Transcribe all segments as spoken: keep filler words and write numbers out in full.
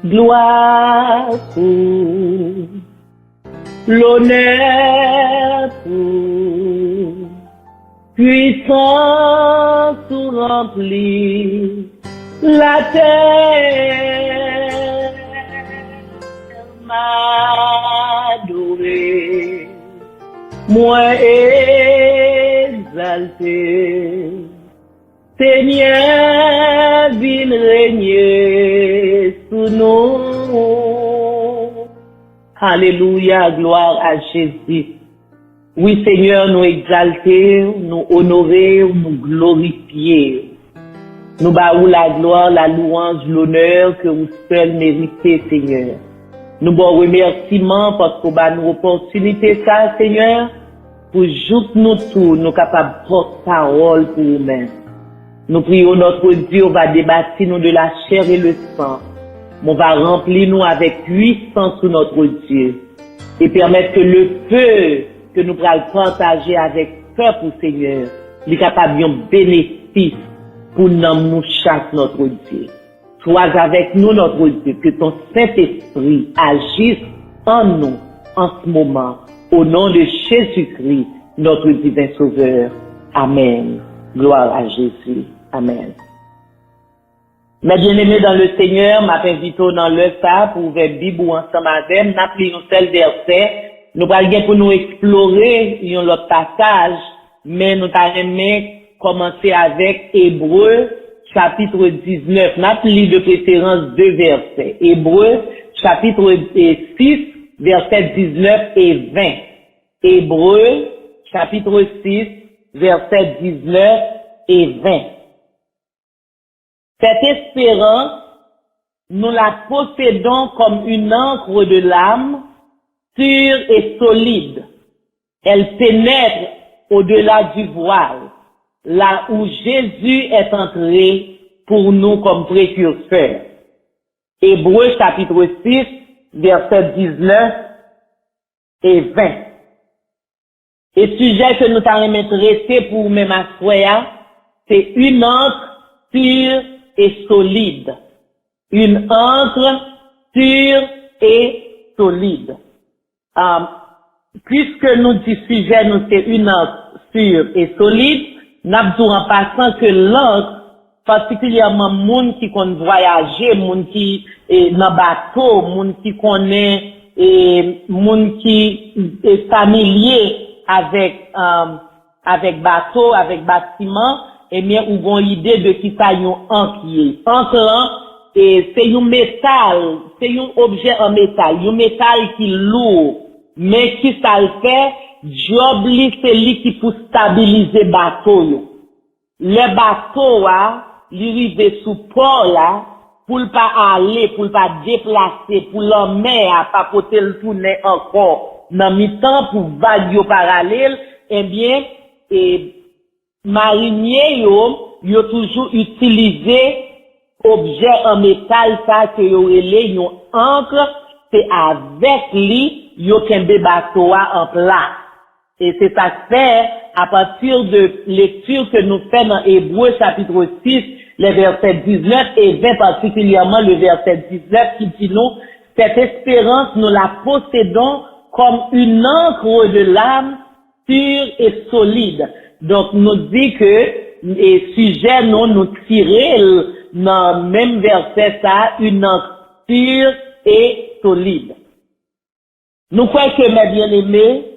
Glwa pou, lonè pou, pwisans ou ranpli latè. M adore, mwen egzalte. Senyè, vin renye sou nou. Alelouya, glwa a Jezi. Wi, Senyè, nou egzalte w, nou onore w, nou glorifye w. Nou ba ou laglwa, lalouwanj, lonè ke ou sèl merite, Senyè. Nou ba w remèsiman paske w ba nou opòtinite sa, Senyè, pou jouk nou tou, nou kapab pòt pawòl pou ou menm. Nous prions, notre Dieu, on va débattre nous de la chair et le sang, mais on va remplir nous avec puissance sous notre Dieu et permettre que le peu que nous pral partager avec peuple au Seigneur, li kapab yon bénéfice pour nanm nou chak, notre Dieu. Sois avec nous, notre Dieu, que ton Saint-Esprit agisse en nous en ce moment, au nom de Jésus-Christ, notre divin Sauveur. Amen. Gloire à Jésus. Amen. Mes bien-aimés dans le Seigneur, m ap envite w nan lè sa pou ouvè Bib ou ansanm avè m. N ap li yon sèl vèsè. Nou pral gen pou nou eksplore yon lòt pasaj, men nou ta renmen kòmanse avèk Ebre, chapit diznèf. N ap li de preferans de vèsè. Ebre, chapit sis, vèsè diznèf e ven. Ebre, chapit sis, vèsè diznèf e ven. Cette espérance, nous la possédons comme une ancre de l'âme, sûre et solide. Elle pénètre au-delà du voile, là où Jésus est entré pour nous comme précurseur. Ebre chapit sis, vèsè diznèf e ven. E sijè ke nou ta renmen trete pou ou menm aswè a, se une ancre sûre et solide. Une ancre sûre et solide. Um, puiske nou di sijè nou se une ancre sûre et solide, n ap di w an pasan ke lank, patikilyèman moun ki konn vwayaje, moun ki e, nan bato, moun ki konnen, e, moun ki e, familye avèk, um, avèk bato, avèk batiman, ebyen, ou gon ide de kisa yon ank ye. Ank lan, e, se yon metal, se yon objè an metal, yon metal ki lou. Men kisa l fè? Djòb li, se li ki pou stabilize bato yo. Lè bato a, li rive sou pò la, pou l pa ale, pou l pa deplase, pou lanmè a pa pote l tounen ankò nan mitan, pou vag yo pa rale l, ebyen, e, marinye yo, yo toujou itilize objè an metal sa ke yo rele yon ankr, se avèk li yo kenbe bato a an plas. E se sa k fè, apati de lekti ke nou fè nan Ebre chapit sis, le vèsè diznèf e ven, patikilyèman le vèsè diznèf ki di nou, cette espérance, nous la possédons comme une ancre de l'âme, sûre et solide. Donk, nou di ke e sijè nou, nou tire l nan menm vèsè sa, une ancre sûre et solide. Nou kwè ke, mes bien-aimés,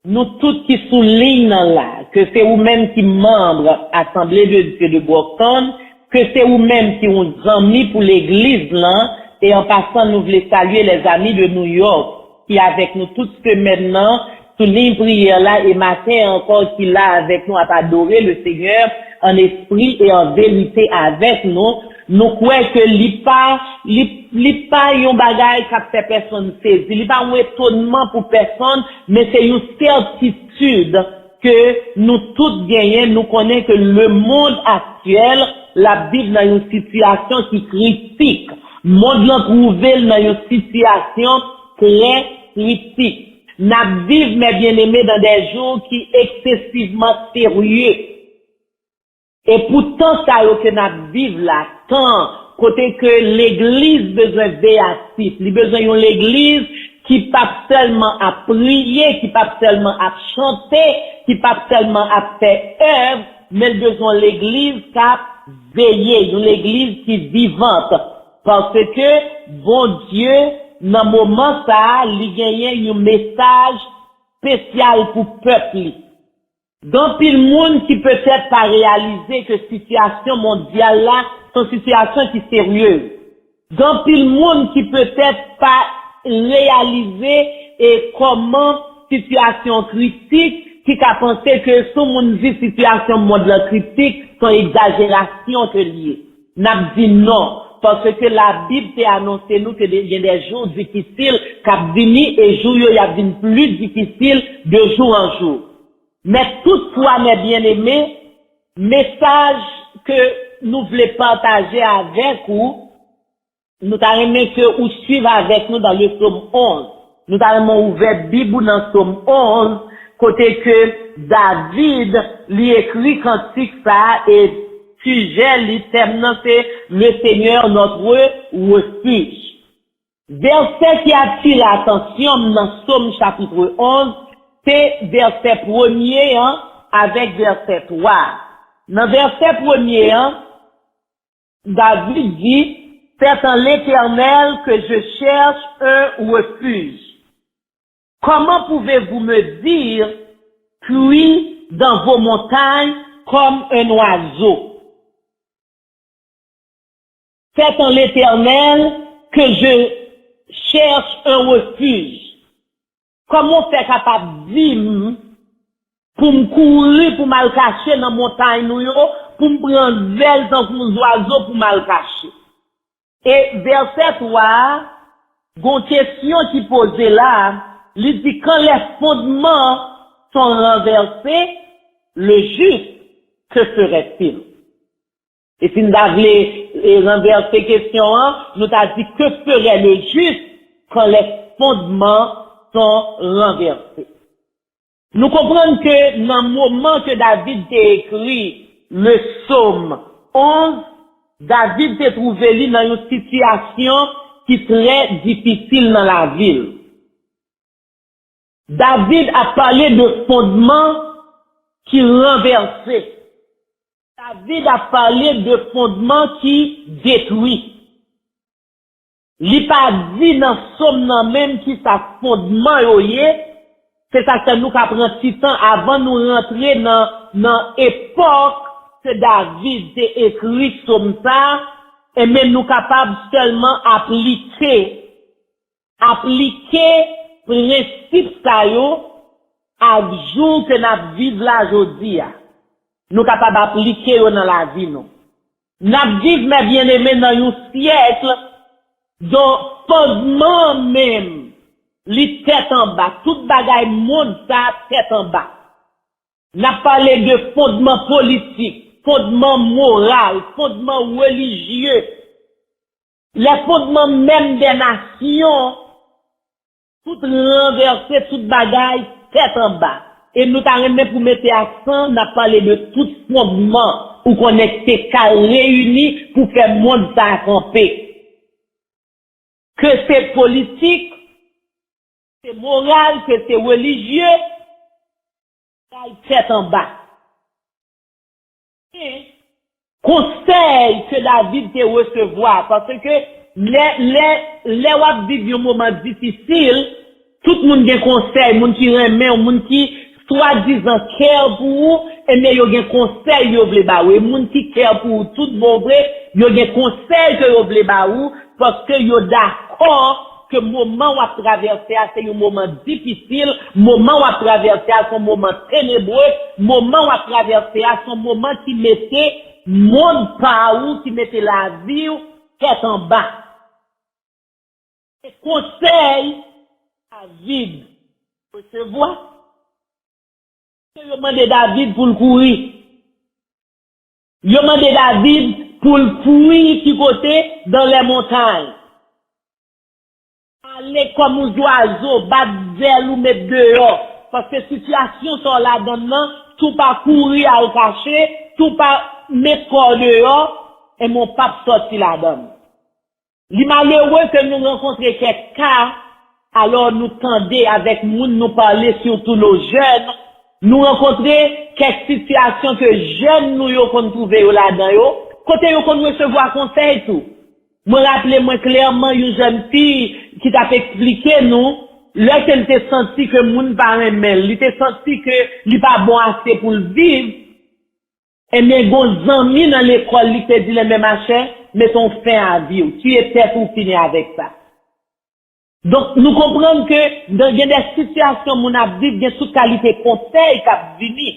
nou tout ki sou liy nan la, ke se ou menm ki manm Assemblée de Dieu de Brockton, ke se ou menm ki yon zanmi pou legliz lan, e an pasan nou vle salye les amis de New York ki avèk nou tout semèn nan sou liy priyè la, e maten an ankò ki la avèk nou ap adore le Seigneur en esprit et en vérité avèk nou. Nou kwè ke li pa, li, li pa yon bagay k ap fè pèsonn sezi, li pa yon etonman pou pèsonn, men se yon sètitid ke nou tout genyen. Nou konnen ke lemonn aktyèl, l ap viv nan yon sitiyasyon ki kritik. Monn lan twouve l nan yon sitiyasyon trè kritik. N ap viv, mes bien-aimés, dans des jours qui excessivement sérieux. E pou tan sa yo ke n ap viv la, tan kote ke legliz bezwen veyatif, li bezwen yon legliz ki p ap sèlman ap priye, ki p ap sèlman ap chante, ki p ap sèlman ap fè èv, men l bezwen yon legliz k ap veye, yon legliz ki vivant. Paske Bondye, nan moman sa a, li genyen yon mesaj espesyal pou pèp li. Gen anpil moun ki petèt pa reyalize ke sitiyasyon mondyal la se yon sitiyasyon ki serye. Gen anpil moun ki petèt pa reyalize e kòman sitiyasyon kritik, ki ka panse ke si yon moun di sitiyasyon mond lan kritik, se yon egzajerasyon ke l ye. N ap di non, paske Labib te anonse nou ke de- gen de jou difisil k ap vini e jou yo y ap vin pli difisil de jou an jou. Men toutfwa, men byeneme, mesaj ke nou vle pataje avèk ou, nou ta renmen ke ou swiv avèk nou dans le psaume onze. Nou ta renmen ouvè Bib ou nan Sòm onz, kote ke David li ekri kantik sa a e sijè li, tèm nan se Le Seigneur notre refuge. Vèsè ki atire atansyon m nan Sòm chapit onz, se vèsè premye an avèk vèsè twa. Nan vèsè premye an, David di, C'est en l'Éternel que je cherche un refuge. Comment pouvez-vous me dire, puis dans vos montagnes comme un oiseau? C'est en l'Éternel que je cherche un refuge. Kòman w fè kapab di m pou m kouri, pou m al kache nan montay nou yo, pou m pran zèl tankou zwazo pou m al kache? E vèsè twa a, gon kesyon ki poze la, li di, Quand les fondements sont renversés, le juste, que ferait-il? E si n ta vle e, ranvèse kesyon an, nou ta di, Que ferait le juste quand les fondements sont renversés? Nou konprann ke nan moman ke David te ekri le Sòm onz, David te twouve li nan yon sitiyasyon ki trè difisil nan lavi l. David ap pale de fondman ki ranvèse. David ap pale de fondman ki detwi. Li pa di nan sòm nan menm kisa fondman yo ye, se sa k fè nou ka pran ti tan avan nou rantre nan, nan epòk ke David te ekri sòm sa a, enben nou kapab sèlman aplike, aplike prensip sa yo ak jou ke n ap viv la jodi a. Nou kapab aplike yo nan lavi nou. N ap viv, mè byeneme, nan yon syèk dont fondman menm li tèt anba. Tout bagay mond sa a tèt anba. N ap pale de fondman politik, fondman moral, fondman relijye. Les fondements mêmes des nations, tout ranvèse, tout bagay tèt anba. E nou ta renmen pou mete aksan, n ap pale de tout fondman ou konnen ki te ka reyini pou fè mond sa a kanpe. Ke se politik, se moral, ke se relijye, bagay tèt anba. Men, konsèy ke David te resevwa, paske lè, lè, lè w ap viv yon moman difisil, tout moun gen konsèy, moun ki renmen w, moun ki swadizan care pou ou, ebyen yo gen konsèy yo vle ba ou. E moun ki care pou ou tout bon vre, yo gen konsèy ke yo vle ba ou, paske yo dakò ke moman w ap travèse a se yon moman difisil, moman w ap travèse a se yon moman tenebre, moman w ap travèse a se yon moman ki mete mond pa ou, ki mete lavi w tèt anba. Se konsèy David resevwa. Yo mande David pou l kouri. Yo mande David pou l fwi ki kote? Dans les montagnes. Ale kòm yon zwazo, bat zèl ou, met deyò. Paske sitiyasyon sa w ladann nan, si w pa kouri al kache, si w pa met kò w deyò, e mwen p ap sòti ladan l. Li malere ke nou rankontre kèk ka, alò nou tande avèk moun, nou pale, sitou nou jèn, nou rankontre kèk sitiyasyon ke jèn nou yo konn twouve yo ladan yo, kote yo konn resevwa konsèy tou. Mwen raple mwen klèman yon jèn fi ki t ap eksplike nou, lè ke l te santi ke moun pa renmen l, li te santi ke li pa bon ase pou l viv, ebyen, gon zanmi nan lekòl li te di l, "Enben, machè, mete yon fen a vi w, tiye tèt ou, fini avèk sa." Donk, nou konprann ke nan, gen de sitiyasyon moun ap viv, gen tout kalite konsèy k ap vini.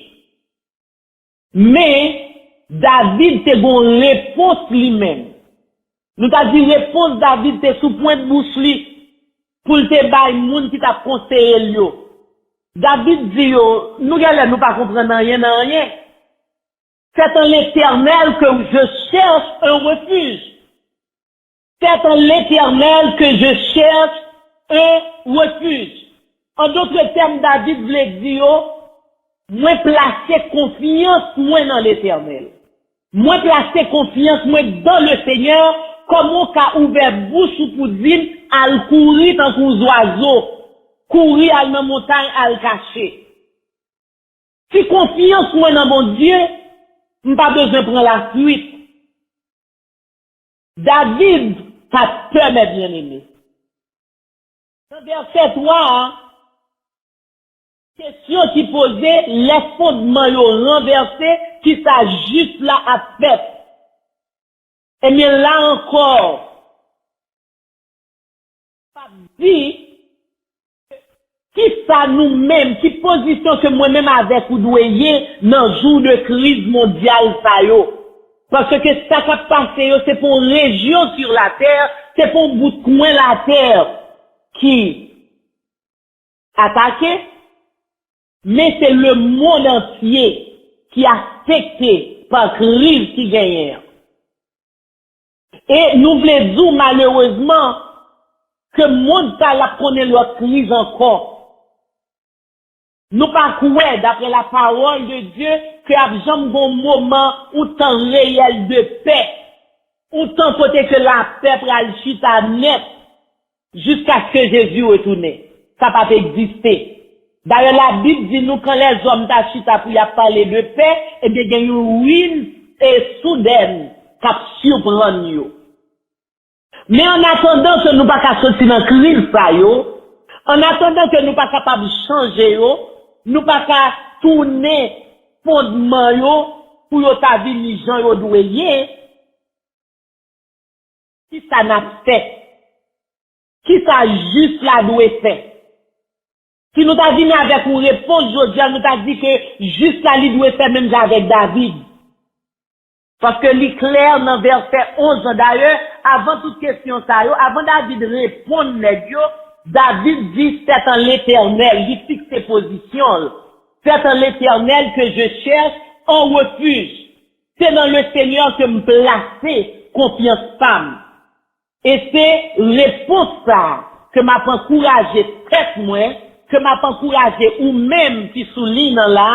Men, David te gon repons li menm. Nou ta di repons David te sou pwent bouch li pou l te bay moun ki t ap konseye l yo. David di yo, nou genlè nou pa konprann anyen nan anyen. C'est en l'Éternel que je cherche un refuge. C'est en l'Éternel que je cherche un refuge. En d'autres termes, David vle di yo, mwen plase konfyans mwen nan Letènèl. Mwen plase konfyans mwen dans le Seigneur, kòman w ka ouvè bouch ou pou di m al kouri tankou zwazo, kouri al nan montay al kache? Si konfyans mwen nan Bondye, m pa bezwen pran lafuit. David pa t pè, mes bien-aimés. Nan vèsè twa a, kesyon ki poze, lè fondman yo ranvèse, kisa jis la ap fè? Ebyen, la ankò, p ap di, kisa nou menm, ki pozisyon ke mwen menm avèk ou dwe ye nan jou de kriz mondyal sa yo? Paske sa k ap pase yo, se pa yon rejyon sur la tè, se pa yon bout kwen latè ki atake, men se lemonn antye ki afekte pa kriz ki genyen an. E nou vle di w, malerezman, ke mond sa l ap konnen lòt kriz ankò. Nou pa kwè, d'après la parole de Dieu, ke ap janm gon moman ou tan reyèl de pè, ou tan kote ke lapè pral chita nèt, jiskaske Jezi retounen. Sa p ap egziste. Dayè, Labib di nou, kan lèzòm ta chita pou y ap pale de pè, ebyen, gen yon ruin e soudèn k ap siprann yo. Men annatandan ke nou pa ka soti nan kriz sa yo, annatandan ke nou pa kapab chanje yo, nou pa ka tounen fondman yo pou yo ta vini jan yo dwe ye, kisa n ap fè? Kisa jis la dwe fè? Si nou ta vini avèk yon repons jodi a, nou ta di ke jis la li dwe fè menm jan avèk David. Paske li klè nan vèsè onz lan. Dayè, avan tout kesyon sa yo, avan David reponn nèg yo, David di, c'est en l'Éternel, li fikse pozisyon l. C'est en l'Éternel que je cherche un refuge. Se nan le Seigneur ke m plase konfyans pa m. E se repons sa a ke m ap ankouraje tèt mwen, ke m ap ankouraje ou menm ki sou liy nan la,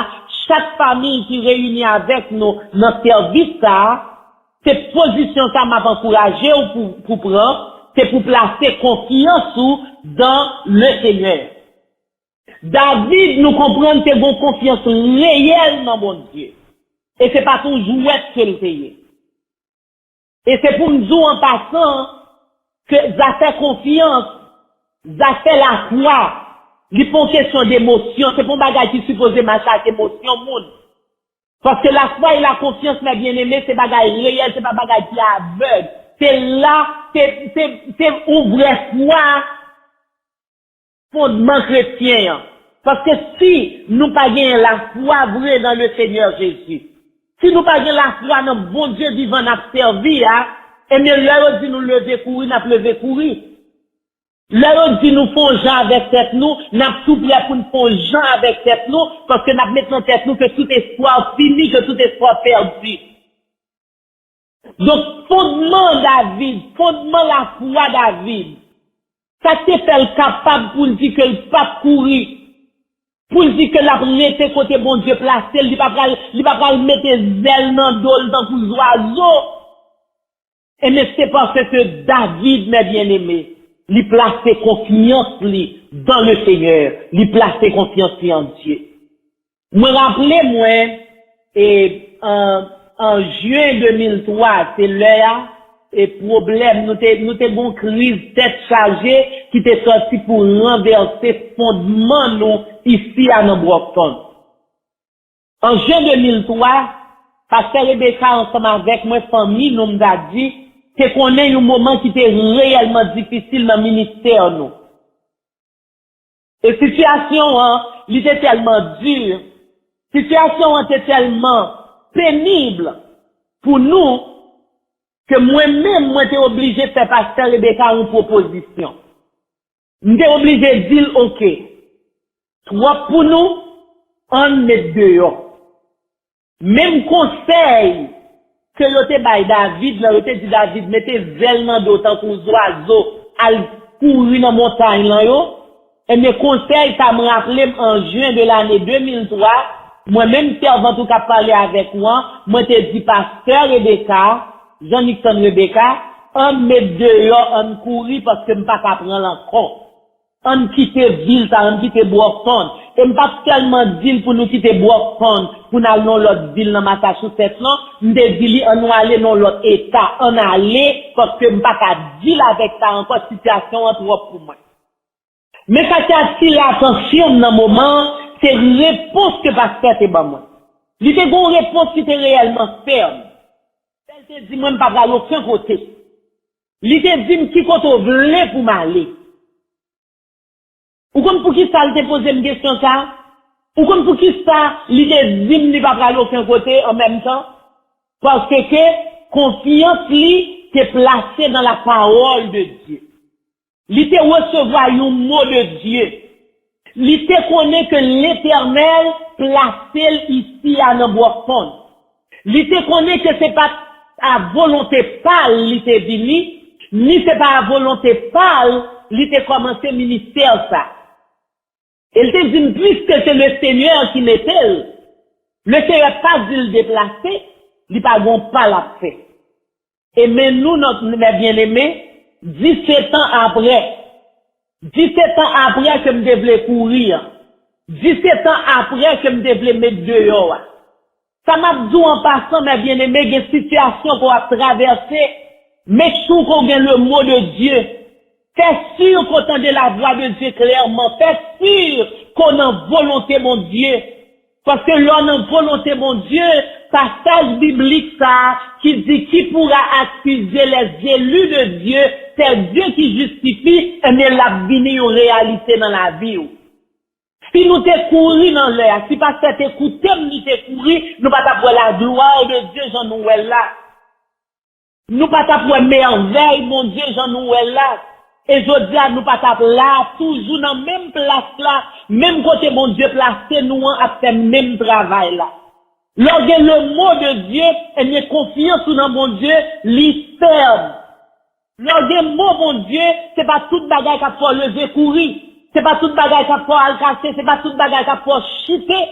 chak fanmi ki reyini avèk nou nan sèvis sa a, se pozisyon sa a m ap ankouraje w pou, pou pran, se pou plase konfyans ou dans le Seigneur. David, nou konprann, te gon konfyans reyèl nan Bondye. E se pa t yon jwèt ke l te ye. E se pou m di w an pasan ke zafè konfyans, zafè lafwa, li pa yon kesyon demosyon, se pa yon bagay ki sipoze mache ak emosyon moun. Paske lafwa e lakonfyans, mes bien-aimés, se bagay reyèl, se pa bagay ki avèg. Se la, se, se, se yon vrè fwa fondman kretyen an. Paske si nou pa genyen lafwa vre nan le Seigneur Jésus, si nou pa gen lafwa nan Bondye vivan n ap sèvi a, ebyen, lè yo di nou leve kouri, n ap leve kouri. Lè yo di nou fè yon jan avèk tèt nou, n ap tou prè pou n fè yon jan avèk tèt nou, paske n ap met nan tèt nou ke tout espwa fini, ke tout espwa pèdi. Donk, fondman David, fondman lafwa David, sa k te fè l kapab pou l di ke l p ap kouri, pou l di ke l ap rete kote Bondye plase l, li pa pral, li pa pral mete zèl nan do l tankou zwazo. Ebyen, se paske David, mes bien-aimés, li plase konfyans li dans le Seigneur, li plase konfyans li an Dye. Mwen raple mwen, e, an, an jen de mil twa, se lè a, e pwoblèm, nou te, nou te gon kriz tèt chaje ki te sòti pou ranvèse fondman nou isi a nan Brockton. An jen de mil twa, pastè Rebecca ansanm avèk mwen, fanmi nou, m ta di, te konnen yon moman ki te reyèlman difisil nan ministè nou. E sitiyasyon an, li te tèlman di, sitiyasyon an te tèlman penib pou nou, ke mwen menm, mwen te oblije fè pastè Rebecca yon pwopozisyon. M te oblije di l, oke, twòp pou nou, ann met deyò. Menm konsèy ke yo te bay David lan, yo te di David, mete zèl nan do tankou zwazo, al kouri nan montay lan yo. Ebyen, konsèy sa m raple m an jen de lane de mil twa, mwen menm sèvant ou k ap pale avèk ou an, mwen te di pastè Rebecca, Jean Nixon Rebecca, ann met deyò, ann kouri, paske m pa ka pran l ankò. Ann kite vil sa, ann kite Brockton. E m pa t sèlman di l pou nou kite Brockton, pou n al nan lòt vil nan Massachusetts, non. M te di li, ann nou ale nan lòt eta, ann ale, paske m pa ka deal avèk sa ankò, sitiyasyon an twòp pou mwen. Men sa ki atire atansyon m nan moman an, se repons ke pastè te ban mwen. Li te gen yon repons ki te reyèlman fèm. Lè l te di mwen, m pa pral okenn kote. Li te di m ki kote w vle pou m ale. Ou konn poukisa l te poze m kesyon sa a? Ou konn poukisa li te di m li pa pral okenn kote an menm tan? Paske konfyans li te plase nan la parole de Dieu. Li te resevwa yon mo de Dye. Li te konnen ke Letènèl plase l isi a nan Brockton. Li te konnen ke se pa t a volonte pa l li te vini, ni se pa a volonte pa l li te kòmanse ministè sa. E l te di m, piske se Lesenyè ki mete l, Lesenyè pa di l deplase, li pa gen yon pa l ap fè. E men nou, mes bien-aimés, disèt an apre, disèt an apre ke m te vle kouri an, disèt an apre ke m te vle met deyò a. Sa m ap di w an pasan, mes bien-aimés, gen sitiyasyon ke w ap travèse, make sure ke w gen le mot de Dieu. Fè si ke w tande la voix de Dieu clairement. Fè si ke w nan volonte Bondye. Paske lè w nan volonte Bondye, pasaj biblik sa a ki di, qui pourra accuser les élus de Dieu, c'est Dieu qui justifie, ebyen, l ap vini yon reyalite nan lavi w. Si nou te kouri nan lè a, si pastè te koute m, li te kouri, nou pa t ap wè la gloire de Dieu jan nou wè l la. Nou pa t ap wè mèvèy Bondye jan nou wè l la. E jodi a, nou pa t ap la, toujou nan menm plas la, menm kote Bondye plase nou an, ap fè menm travay la. Lè w gen le mot de Dieu, ebyen, konfyans ou nan Bondye, li fèm. Lè w gen mo Bondye, se pa tout bagay k ap fè w leve kouri. Se pa tout bagay k ap fè w al kache, se pa tout bagay k ap fè w chite.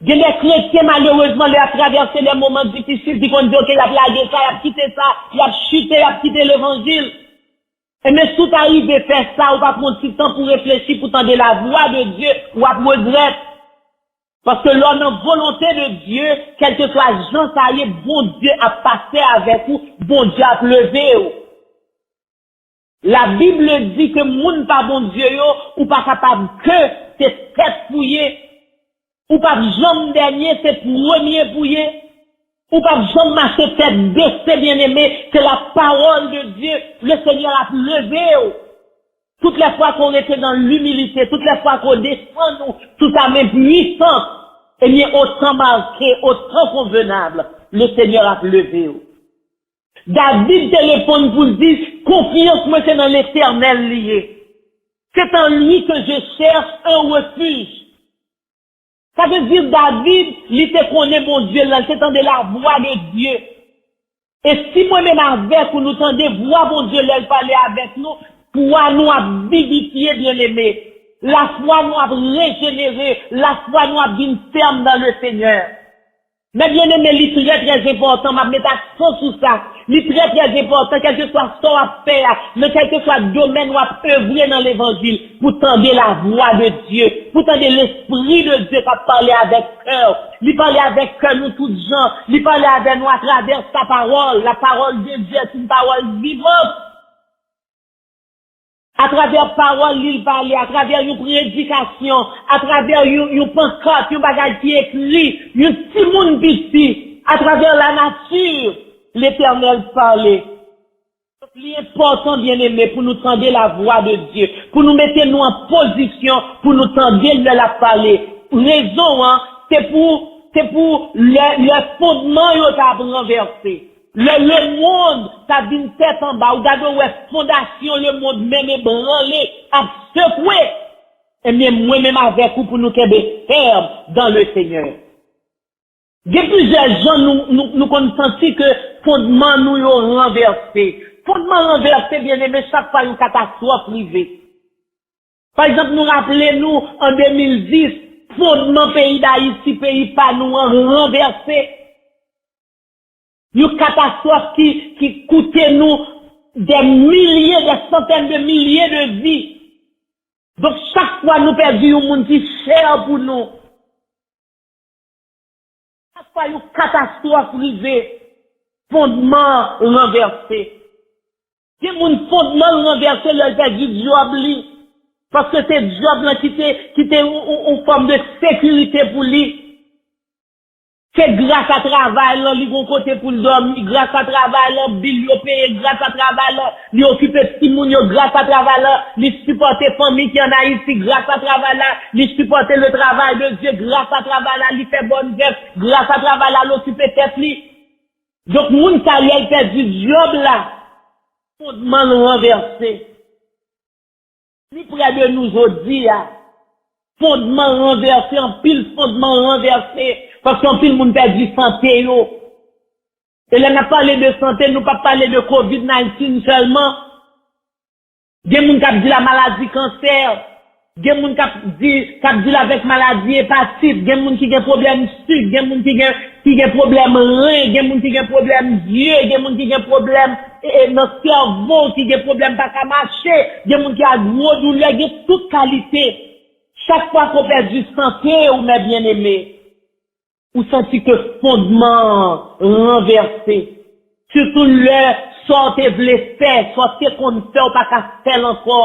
Gen de kretyen, malerezman, lè y ap travèse de moman difisil, ki konn di, oke, y ap lage sa, y ap kite sa, y ap chite, y ap kite levanjil. Ebyen, si w ta rive fè sa, ou pa pran ti tan pou reflechi, pou tande la voix de Dieu, w ap regrèt. Paske lè w nan volonte de Dieu, kèlkeswa jan sa ye, Bondye ap pase avèk ou, Bondye ap leve w. La Bible di ke moun pa Bondye yo, ou pa kapab ke se tèt pou ye. Ou p ap janm dènye, se premye pou ye. Ou p ap janm mache tèt bese, bien-aimé, c'est la parole de Dieu. Le Seigneur ap leve w. Toutes les fois qu'on rete dans l'humilité, toutes les fois qu'on descend nou sou sa men pwisan, ebyen, o tan make, o tan konvenab, le Seigneur ap leve w. David te reponn pou l di, konfyans mwen se nan Letènèl li ye. C'est en lui que je cherche un refuge. Sa vle di David, li te konnen Bondye l lan, li te tande la voix de Dieu. E si mwen menm avèk ou, nou tande vwa Bondye lè l pale avèk nou, fwa nou ap vivifye, bien-aimé. Lafwa nou ap rejenere, lafwa nou ap vin fèm dans le Seigneur. Mè byeneme, li trè, trè enpòtan, m ap met aksan sou sa. Li trè, trè enpòtan, kèlkeswa sa w ap fè a, nan kèlkeswa domèn w ap evre nan levanjil, pou tande lavwa de Dye, pou tande Lespri de Dye k ap pale avèk kè w. Li pale avèk kè nou tout jan. Li pale avè nou atravè sa pawòl. La parole de Dieu est une parole vivante. Atravè pawòl li l pale, atravè yon predikasyon, atravè yon, yon pankat, yon bagay ki ekri, yon timoun piti, atravè lanati, Letènèl pale. Li enpòtan, byeneme, pou nou tande lavwa de Dye, pou nou mete nou an pozisyon pou nou tande lè l ap pale. Rezon an, se pou, se pou lè, lè fondman yo ta ap ranvèse. Lè lemonn ta vin tèt anba, ou gade w wè fondasyon lemonn menm ebranle, ap sekwe. Ebyen, mwen menm avèk ou pou nou kenbe fèm dans le Seigneur. Gen plizyè jan nou, nou, nou konn santi ke fondman nou yo ranvèse. Fondman ranvèse, byeneme, chak fwa yon katastwòf rive. Pa egzanp, nou raple nou an de mil dis, fondman peyi Dayiti, peyi pa nou an, ranvèse. Yon katastwòf ki, ki koute nou dè milye, dè santèn de milye de vi. Donk, chak fwa nou pèdi yon moun ki chè pou nou, chak fwa yon katastwòf rive, fondman ranvèse. Gen moun fondman l ranvèse lè l pèdi djòb li. Paske se djòb lan ki te, ki te yon, yon, yon fòm de sekirite pou li. Se gras a travay lan li gon kote pou l dòmi, gras a travay lan bil yo peye, gras a travay lan li okipe timoun yo, gras a travay lan li sipòte fanmi ki ann Ayiti, gras a travay la li sipòte le travay de Dye, gras a travay la li fè bòn zèv, gras a travay la l okipe tèt li. Donk, moun sa lè l pèdi djòb la, fondman l ranvèse. Pli prè de nou jodi a, fondman ranvèse, anpil fondman ranvèse, paske anpil moun pèdi sante yo. E lè n ap pale de sante, nou p ap pale de kovid diznèf sèlman. Gen moun k ap di l a maladi kansè, gen moun k ap di, k ap di l avèk maladi epatit, gen moun ki gen pwoblèm sik, gen moun ki gen, ki gen pwoblèm ren, gen moun ki gen pwoblèm zye, gen moun ki gen pwoblèm, e, e, nan sèvo, ki gen pwoblèm pa ka mache, gen moun ki a gwo doulè, gen tout kalite. Chak fwa ke w pèdi sante w, mè byeneme, ou santi ke fondman an ranvèse. Sitou lè sa w te vle fè, sa w te konn fè, w pa ka fè l ankò.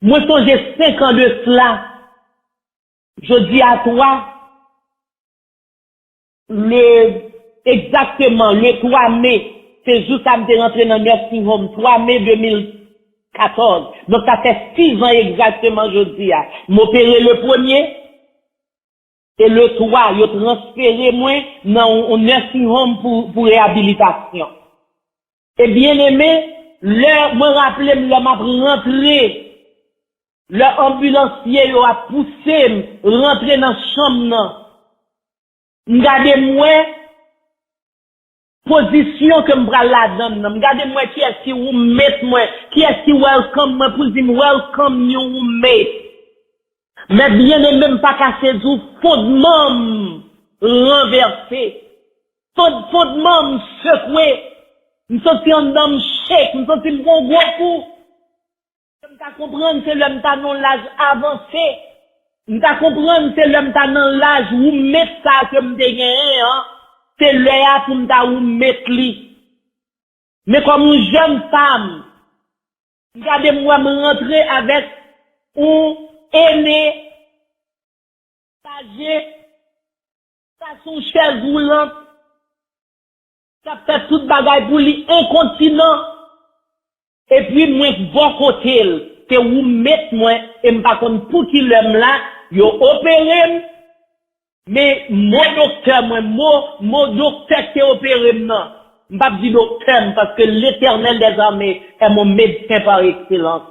Mwen sonje senk an de sila, jodi a twa, le, egzakteman, le twa me, se jou sa m te rantre nan nursing home, twa me de mil katòz. Donk, sa fè sis an egzakteman jodi a. M opere le premye, e le twa, yo transfere mwen nan yon, yon nursing home pou, pou reyabilitasyon. E byeneme, lè mwen raple m, lè m ap rantre, lè anbilansye yo ap pouse m rantre nan chanm nan, m gade m wè pozisyon ke m pral ladan l nan. M gade m wè kiyès ki roommate mwen, kiyès ki welcome mwen pou l di m, "Welcome, new roommate." Mè byeneme, m pa ka sezi w, fondman m ranvèse. Fond-, fondman m sekwe. M santi anndan m shake, m santi m pran gwo kou. M ta konprann se lè m ta nan laj avanse. M ta konprann se lè m ta nan laj roommate sa ke m te genyen an, se lè a pou m ta roommate li. Men kòm yon jèn fanm, m gade m wè m rantre avèk yon ene, aje, sa se yon chèz woulant, k ap fè tout bagay pou li, enkontinan. Epi mwen bò kote l, se roommate mwen, e m pa konn pou ki lè m la, yo opere m, men mo doktè mwen, mo, mo doktè ki te opere m nan, m p ap di doktè m, paske Letènèl dèzame è mon medsen pa ekselans.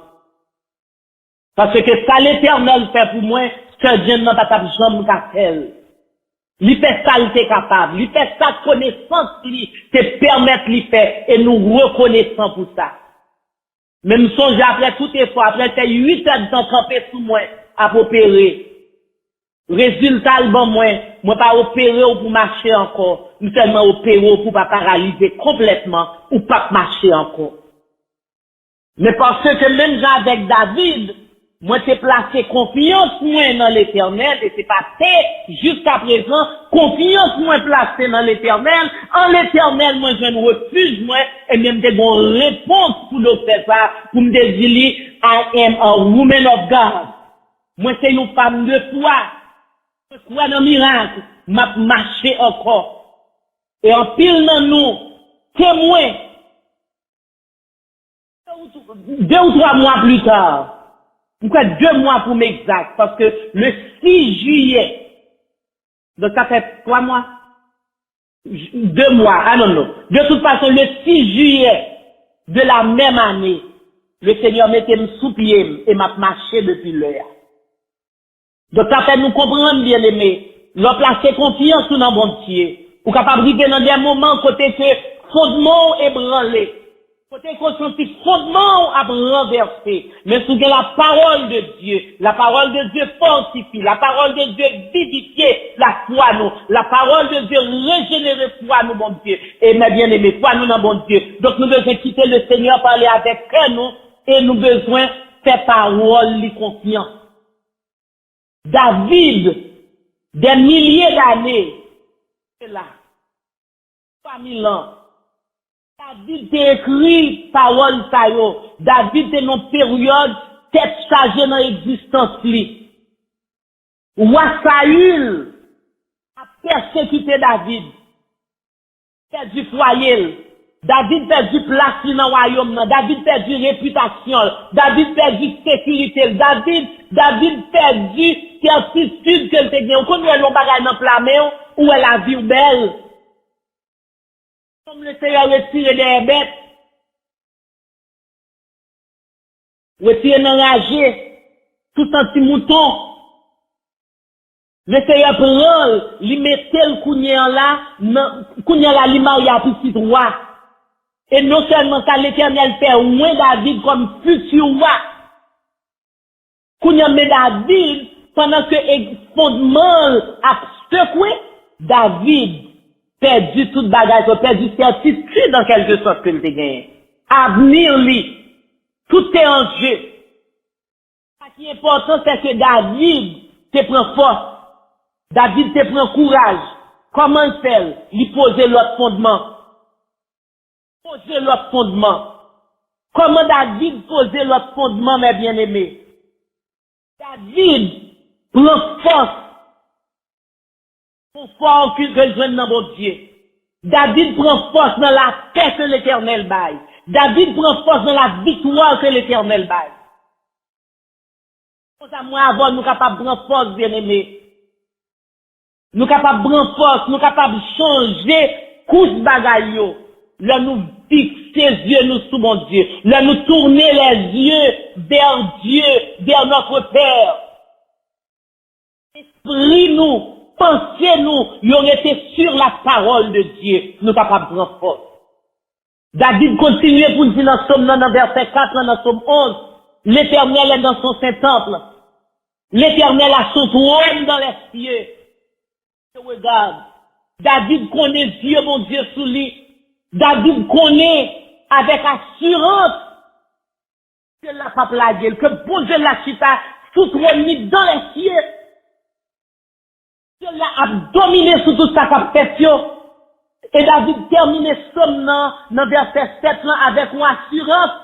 Paske sa Letènèl fè pou mwen, sè Jenn nan pa t ap janm ka fè l. Li fè sa l te kapab. Li fè sa konesans li te pèmèt li fè, e nou rekonesan pou sa. Men m sonje apre tout efò, apre l fè uit èdtan kanpe sou mwen ap opere, Rezilta l ban mwen, mwen pa opere w pou mache ankò, m sèlman opere w pou w pa paralize konplètman, ou p ap mache ankò. Men paske menm jan avèk David, mwen te plase konfyans mwen nan Letènèl, e se pa te, jiskaprezan, konfyans mwen plase nan Letènèl, an Letènèl mwen jwenn refij mwen, ebyen m te gen yon repons pou doktè sa, pou m te di li, "I am a woman of God." Mwen se yon fanm de fwa. Mwen kwè nan mirak, m ap mache ankò. E anpil nan nou, temwen, de ou twa mwa pli ta, m kwè de mwa pou m egzak, paske le sis jiyè, donk sa fè twa mwa, j- de mwa, I don't know. De tout fason, le sis jiyè de la menm ane, le Senyè mete m sou pye m e m ap mache depi lè a. Donk, sa fè nou konprann, byeneme, lè w plase konfyans ou nan Bondye, ou kapab rive nan de moman kote ke fondman w ebranle, kote ke w santi fondman w ap ranvèse. Men si w gen la parole de Dieu, la parole de Dieu fortifie, la parole de Dieu vivifie la foi nou, la parole de Dieu rejenere fwa nou, Bondye. E men byeneme, fwa nou nan Bondye. Donk, nou bezwen kite le Senyè pale avèk kè nou e nou bezwen fè pawòl li konfyans. David, des milliers d'années, se la, twa mil an, David te ekri pawòl sa yo. David te nan peryòd tèt chaje nan egzistans li. Wa Sayil ap pèsekite David. Pèdi fwaye l. David pèdi plas li nan wayòm nan. David pèdi repitasyon l. David pèdi sekirite l. David, David pèdi sètitid ke l te gen. Ou konn wè yon bagay nan pla men w, ou wè lavi w bèl. Kòm le Senyè retire dèyè bèt. Retire nan raje, tout an ti mouton. Le Senyè pran l, li mete l kounye an la, nan, kounye an la li marye a pitit wa. E non sèlman sa, Letènèl fè wen David kòm fiti wa. Kounye an, men David, pandan ke e- fondman l ap sekwe, David pèdi tout bagay, sa pèdi sètitid an kèlke sòt ke l te genyen. Avni li, tout te an je. Sa ki enpòtan, se ke David te pran fòs. David te pran kouraj. Kòman l fè l? Li poze lòt fondman. Poze lòt fondman. Kòman David poze lòt fondman, mes bien-aimés? David pran fòs. Konfò ke, ke l jwenn nan Bondye. David pran fòs nan lapè ke Letènèl bay. David pran fòs nan laviktwa ke Letènèl bay. Konsa, mwen avè w, nou kapab pran fòs, byeneme. Nou kapab pran fòs, nou kapab chanje kous bagay yo. Lè nou fikse zye nou sou Bondye, lè nou tourner les yeux vers Dieu, vers notre Père. Espri nou, panse nou, yo rete sur la parole de Dieu. Nou kapab pran fòs. David kontinye pou l di nan Sòm nan, nan vèsè kat lan, nan Sòm onz, L'Éternel est dans son saint temple. L'Éternel a son trône dans les cieux. Je regarde. David konnen zye Bondye sou li. David konnen avèk asirans ke l la p ap lage l, ke Bondye l la chita sou twòn li dans les cieux. Bondye l la ap domine sou tout sa k ap fèt yo. E David tèmine sòm nan, nan vèsè sèt lan avèk yon asirans.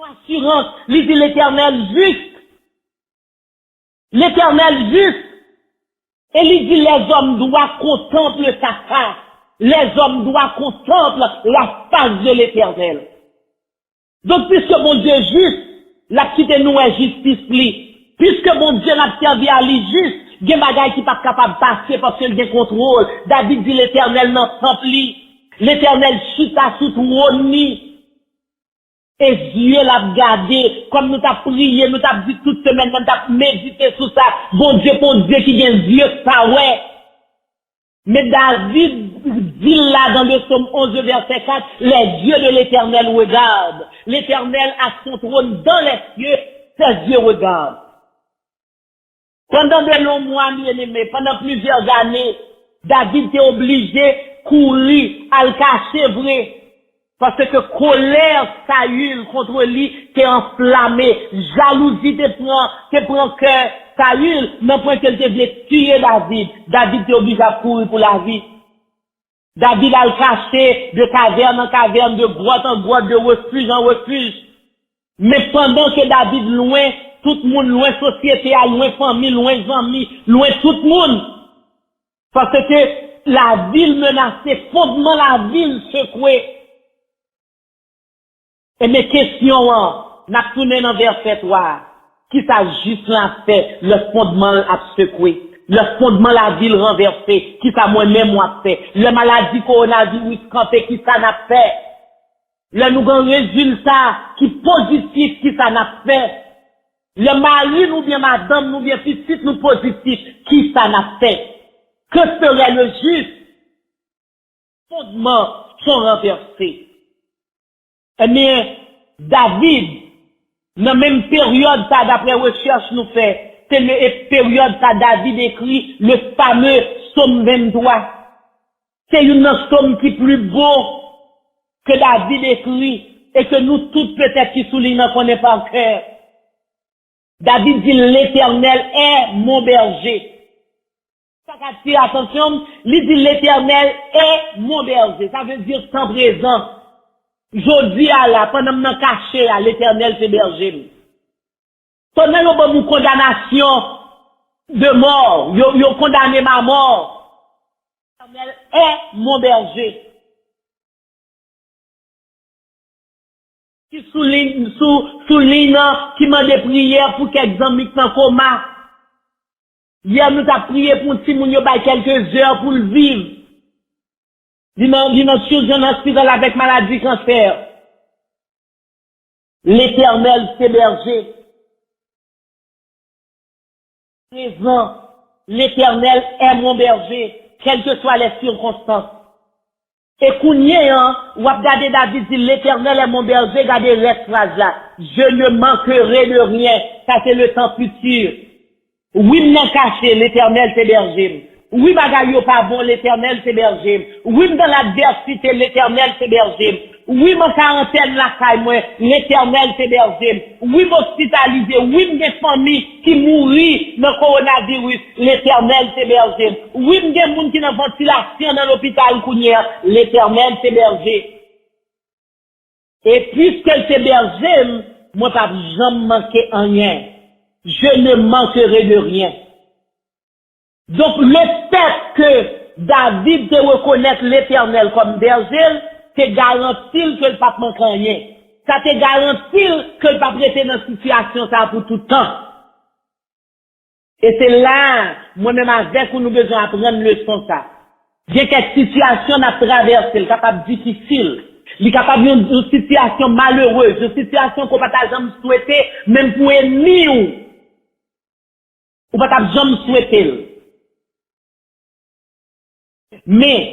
Yon asirans, li di, Letènèl jis. Letènèl jis. E li di, les hommes droits contemplent sa face. Les hommes droits contemplent la face de l'Éternel. Donk, piske Bondye jis, l ap kite nou wè jistis li. Piske Bondye n ap sèvi a li jis, gen bagay ki p ap kapab pase paske l gen kontwòl. David di Letènèl nan tanp li. Letènèl chita sou twòn li. E zye l ap gade, kòm nou t ap priye, nou t ap di tout semèn nan, nou t ap medite sou sa. Bondye, Bondye ki gen zye k pa wè. Men David di l la dans le psaume onze, verset quatre, les yeux de l'Éternel regardent. L'Éternel a son trône dans les cieux, ses yeux regardent. Pandan de longs mois, byeneme, pandan plizyè ane, David te oblije kouri, al kache vre, paske kolè Sayil kont li te anflame. Jalouzi te pran, te pran kè Sayil, nan pwen ke l te vle tiye David. David te oblije ap kouri pou lavi. David al kache de kavèn an kavèn, de gwòt an gwòt, de refij an refij. Men pandan ke David lwen tout moun, lwen sosyete a, lwen fanmi, lwen zanmi, lwen tout moun, paske lavil menase, fondman lavil sekwe. Ebyen, kesyon an, n ap tounen nan vèsè twa a. Kisa jis lan ap fè lè fondman l ap sekwe? Lè fondman lavil ranvèse, kisa mwen menm w ap fè? Lè maladi kowonaviris kanpe, kisa n ap fè? Lè nou gen rezilta ki pozitif, kisa n ap fè? Lè mari n oubyen madanm n oubyen pitit nou pozitif, kisa n ap fè? Que ferait le juste? Fondman son ranvèse. Ebyen, David, nan menm peryòd sa, daprè rechèch nou fè, se le, e peryòd sa David ekri le fameux Psaume vennntwa. Se youn nan sòm ki pli bo ke David ekri e ke nou tout petèt ki sou liy nan konnen pa kè. David di, L'Éternel est mon berger. Sa k atire atansyon m, li di, L'Éternel est mon berger. Sa vle di tan prezan. Jodi a la, pandan m nan kache a, Letènèl se bèje m. Pandan yo ban m yon kondanasyon de mò, yo, yo kondane m a mò, Letènèl est mon berger. Ki sou liy, sou, sou liy nan, ki mande priyè pou kèk zanmi k nan koma. Yè, nou t ap priye pou yon timoun, yo bay kèlke zè pou l viv. Li nan, li nan Children's Hospital avèk maladi kansè. Letènèl se bèje. Prezan, Letènèl est mon berger, quelles que soient les circonstances. E kounye an, w ap gade David di, Letènèl est mon berger, gade rès fraz la. Je ne manquerai de rien. Sa se le tan fiti. Wi, m nan kache, Letènèl se bèje m. Wi, bagay yo pa bon, Letènèl se bèje m. Wi, m nan ladvèsite, Letènèl se bèje m. Wi, m an karantèn lakay mwen, Letènèl se bèje m. Wi, m ospitalize. Wi, m gen fanmi ki mouri nan kowonaviris, Letènèl se bèje m. Wi, m gen moun ki nan vantilasyon nan lopital kounye a, Letènèl se bèje. E piske l se bèje m, mwen p ap janm manke anyen. Je ne manquerai de rien. Donk, lefèt ke David te rekonèt Letènèl kòm bèje l, te garanti l ke l p ap manke anyen. Sa te garanti l ke l p ap rete nan sitiyasyon sa a pou tout tan. E se la a, mwen menm avèk ou, nou bezwen aprann leson sa. Gen kèk sitiyasyon n ap travèse, l kapab difisil. Li kapab yon, yon sitiyasyon malerez, yon sitiyasyon ke w pa ta janm swete, menm pou enmi w. Ou pa t ap janm swete l. Men,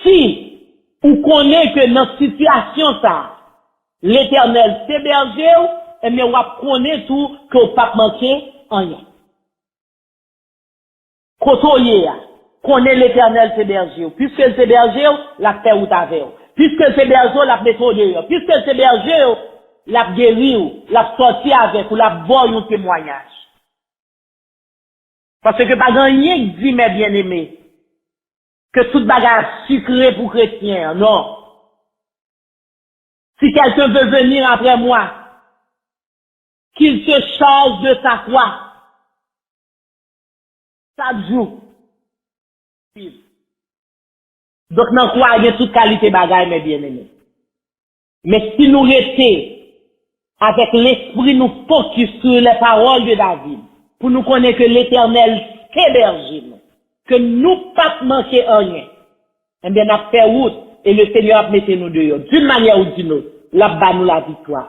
si ou konnen ke nan sitiyasyon sa a, Letènèl se bèje w, ebyen, w ap konnen tou ke w p ap manke anyen. Kote w ye a, konnen Letènèl se bèje w. Piske l se bèje w, l ap fè wout avè w. Piske l se bèje w, l ap mete w deyò. Piske l se bèje w, l ap geri w, l ap sòti avèk ou, l ap ba w yon temwayaj. Paske pa gen anyen k di, mes bien-aimés, ke tout bagay ap sikre pou kretyen an, non. Si quelqu'un veut venir après moi, qu'il se charge de sa croix. Chak jou. Donk, nan kwa a gen tout kalite bagay, mes bien-aimés. Men si nou rete avèk lespri nou fokis sou les paroles de David, pou nou konnen ke Letènèl se bèje nou, ke nou p ap manke anyen, ebyen, n ap fè wout e le Seigneur ap mete nou deyò. D'une manière ou d'une autre, l ap ba nou laviktwa.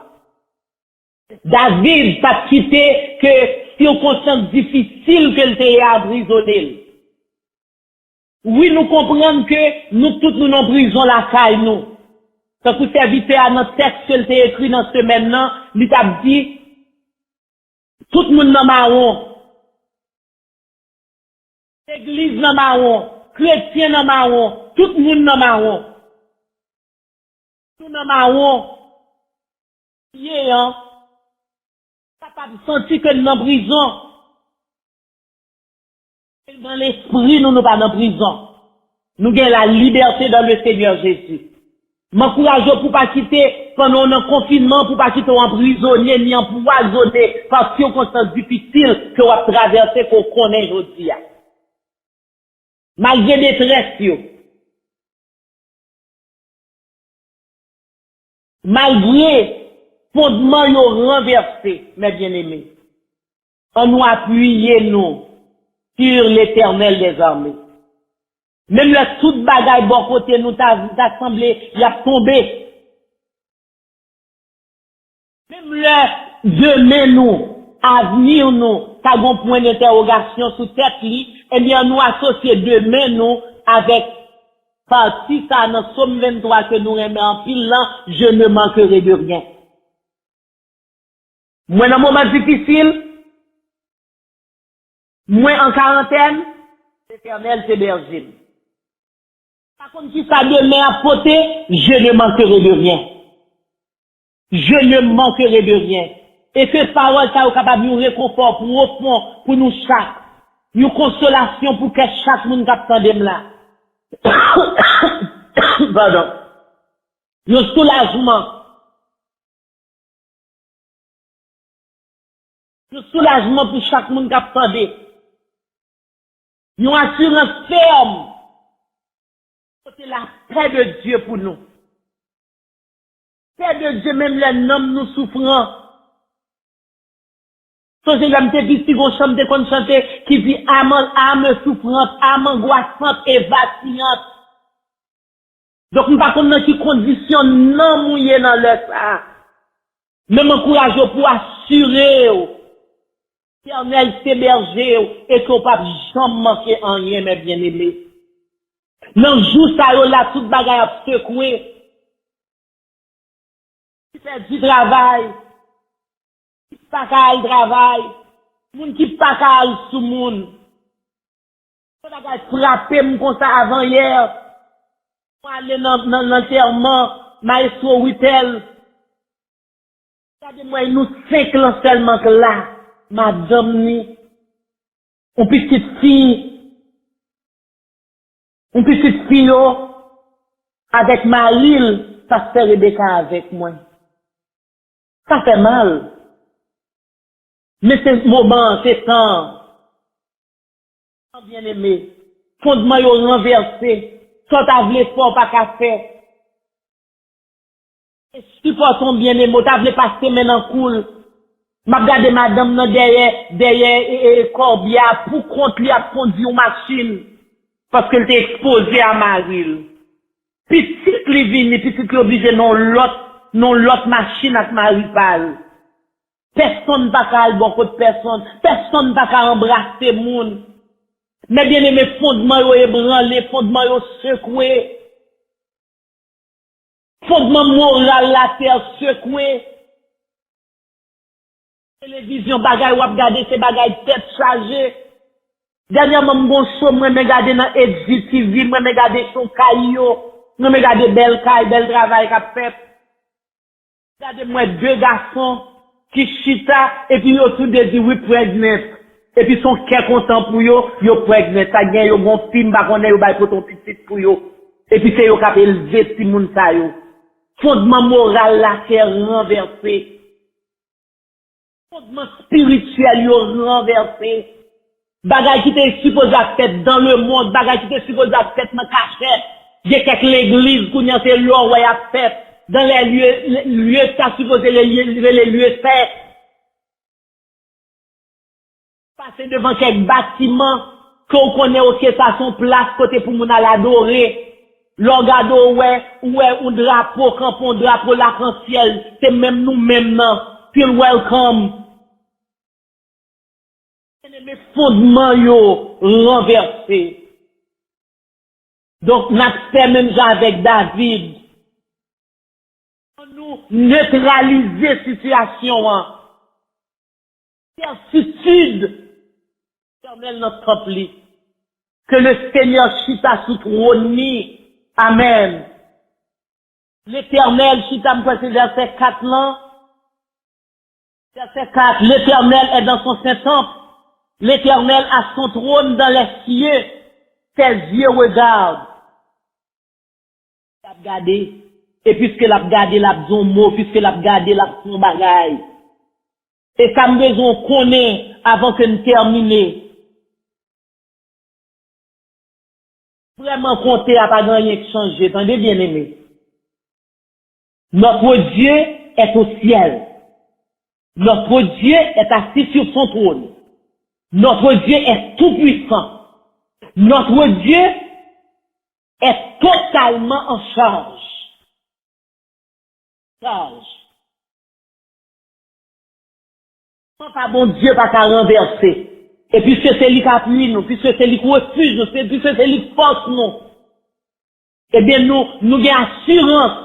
David pa t kite ke sikonstans difisil ke l te ye a anprizone l. Wi, nou konprann ke nou tout nou nan prizon lakay nou. Tankou sèvitè a nan tèks ke l te ekri nan semèn nan, li t ap di, tout moun nan mawon. Legliz nan mawon, kretyen nan mawon, tout moun nan mawon. Nou nan mawon. Ye an. Kapab santi ke n nan prizon. Nan lespri nou, nou pa nan prizon. Nou gen la libète dans le Seigneur Jésus. M ankouraje w pou w pa kite, pandan w nan konfinman, pou w pa kite w anprizone ni anpwazonnen pa sikonstans difisil ke w ap travèse, ke w konnen jodi a. Malgre detrès yo, malgre fondman yo ranvèse, mes bien-aimés, ann nou apiye nou sur l'Éternel des armées. Menm lè tout bagay bò kote nou ta, ta sanble y ap tonbe. Menm lè demen nou, avni nou, ta gon pwen dentèwogasyon sou tèt li, ebyen, nou asosye demen nou avèk pati sa nan Sòm venntwa ke nou renmen anpil lan, Je ne manquerai de rien. Mwen nan moman difisil, mwen an karantèn, Letènèl se bèje m. Pa konn kisa demen ap pote, je ne manquerai de rien. Je ne manquerai de rien. E ke pawòl sa yo kapab yon rekonfò pwofon pou nou chak, yon konsolasyon pou kè chak moun k ap tande m la. Padon. Yon soulajman. Yon soulajman pou chak moun k ap tande. Yon asirans fèm. Pote lapè de Dye pou nou. Pè de Dye, menm lè nanm nou soufran. Sonje lè m te piti, gon chan m te konn chante ki di, âme, âme souffrante, âme angoissante et vacillante. Donk, m pa konn nan ki kondisyon nanm ou ye nan lè sa a. Men m ankouraje w pou w asire w Letènèl se bèje w e ke w p ap janm manke anyen, mes bien-aimés. Nan jou sa yo la, tout bagay ap sekwe. Ki pèdi travay, ki pa ka al travay, moun ki pa ka al sou moun. Yon bagay frape m konsa avan yè. Mwen ale nan, nan, nan lantèman Maestro Withel. Gade m wè nou senk lan sèlman k la. Madanm ni, yon pitit fi, yon pitit fi yo, avèk mari l, pastè Rebecca avèk mwen. Sa fè mal. Men se moman an, se tan an. Byeneme, fondman yo ranvèse. Sa w ta vle fè, w pa ka fè. E sipòte yon byeneme, w ta vle pase men nan kou l. M ap gade madanm nan dèyè, dèyè, e, e, kòbya, pou kont li ap kondui yon machin. Paske l te ekspoze a mari l. Pitit li vini, pitit li oblije nan yon lòt, nan yon lòt machin ak mari pa l. Pèsonn pa ka al bò kot pèsonn. Pèsonn pa ka anbrase moun. Men byeneme, fondman yo ebranle, fondman yo sekwe. Fondman moral latè sekwe. Televizyon, bagay w ap gade, se bagay tèt chaje. Dènyèman, m gon cho m renmen gade nan H G T V, m renmen gade cho kay yo, m renmen gade bèl kay, bèl travay k ap fèt. Gade m wè de gason ki chita, epi yo tou de di, "We pregnant." Epi se yon kè kontan pou yo, yo pregnant. Sa gen yo gon fi, m pa konnen yo bay pote yon pitit pou yo. Epi se yo k ap elve timoun sa yo. Fondman moral latè ranvèse. Fondman espirityèl yo ranvèse. Bagay ki te sipoze ap fèt dans le monde, bagay ki te sipoze ap fèt nan kachèt. Gen kèk legliz kounye a se lè w wè y ap fèt. Dans les lieux, lieu ki ta sipoze rele, rele lieu saint. Pase devan kèk batiman ke w konnen, oke, sa se yon plas kote pou moun al adore. Lè w gade, w wè, w wè yon drapo kanpe, yon drapo lakansyèl, se menm nou menm nan. Feel welcome. Byeneme, fondman yo ranvèse. Donk, n ap fè menm jan avèk David. Ann nou netralize sitiyasyon an. Sètitid, Letènèl nan tanp li. Ke le Senyè chita sou twòn li. Amèn. Letènèl chita, m kwè se vèsè kat lan. Vèsè kat, L'Éternel est dans son saint temple. L'Éternel a son trône dans les cieux. Ses yeux regardent. L ap gade. E piske l ap gade, l ap di yon mo. Piske l ap gade, l ap di yon bagay. E sa m bezwen w konnen avan ke n tèmine. Vrèman, konte a pa gen anyen k chanje, tande, byeneme. Notre Dieu est au ciel. Notre Dieu est assis sur son trône. Notre Dieu est tout-puissant. Notre Dieu est totalement en charge. Chaj. Plan pa Bondye pa ka ranvèse. E piske se li k apui nou, piske se li k refij nou, se, piske se li k fòs nou, ebyen, nou, nou gen asirans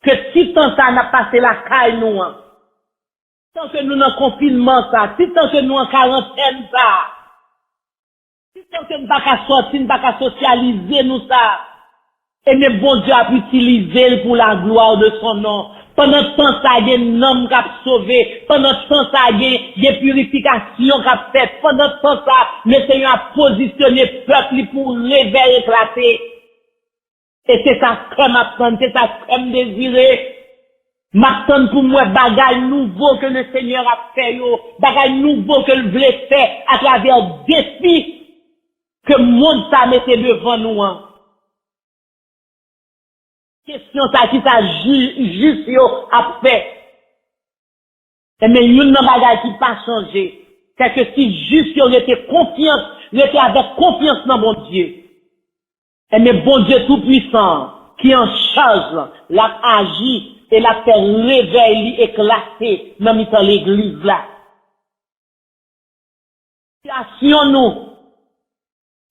ke ti tan sa n ap pase lakay nou an, tan ke nou nan konfinman sa, ti tan ke nou an karantèn sa, ti tan ke n pa ka sòti, n pa ka sosyalize nou sa, ebyen, Bondye ap itilize l pour la gloire de son nom. Pandan tan sa, gen nanm k ap sove. Pandan tan sa, gen, gen pirifikasyon k ap fèt. Pandan tan sa, Lesenyè ap pozisyone pèp li pou revèy eklate. E se sa kè m ap tann, se sa kè m dezire. M ap tann pou m wè bagay nouvo ke Lesenyè ap fè yo, bagay nouvo ke l vle fè atravè defi ke mond sa mete devan nou an. Kesyon sa, kisa ji-, jis yo ap fè? Ebyen, youn nan bagay ki pa chanje, se ke si jis yo rete konfyans, rete avèk konfyans nan Bondye, ebyen, Bondye Toupwisan an, ki an chaj lan, l ap aji e l ap fè revèy li eklate nan mitan legliz la. Sitiyasyon nou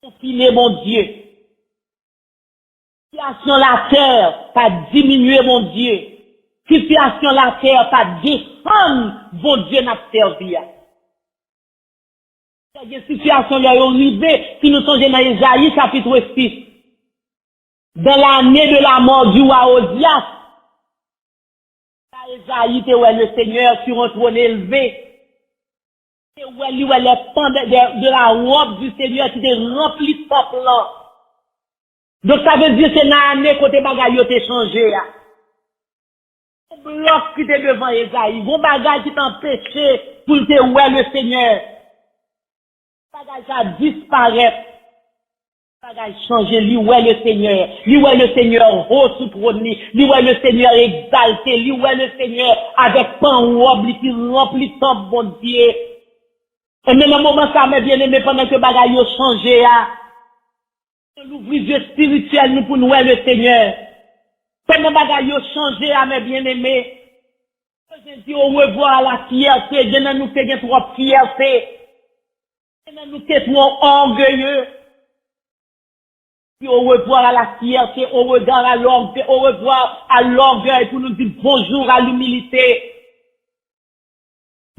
konfime Bondye. Sitiyasyon latè pa diminye Bondye. Sitiyasyon latè pa desann Bondye n ap sèvi a. Gen sitiyasyon lè yo rive, si nou sonje nan Ezayi chapit sis, dans l'année de la mort du roi Ozias, sa Ezayi te wè Lesenyè sur un trône élevé. Te wè, li wè les pans de, de, de la robe du Seigneur ki te ranpli tanp lan. Donk, sa vle di se nan ane kote bagay yo te chanje a. Yon blòk ki te devan Ezayi, yon bagay ki te anpeche pou l te wè Lesenyè. Bagay sa disparèt. Bagay chanje, li wè Lesenyè. Li wè Lesenyè ho sou twòn li. Li wè Lesenyè egzalte. Li wè Lesenyè avèk pan wòb li ki ranpli tanp Bondye. Ebyen, nan moman sa, mè byeneme, pandan ke bagay yo chanje a, nou louvri zye espirityèl nou pou n wè Lesenyè. Pandan bagay yo chanje a, mè byeneme, nou bezwen di orevwa a la fyète. Gen nan nou te gen twòp fyète. Gen nan nou te twò ògeye. Di orevwa a la fyète, orevwa a lògèy, orevwa a lògèy pou nou di bonjou a limilite.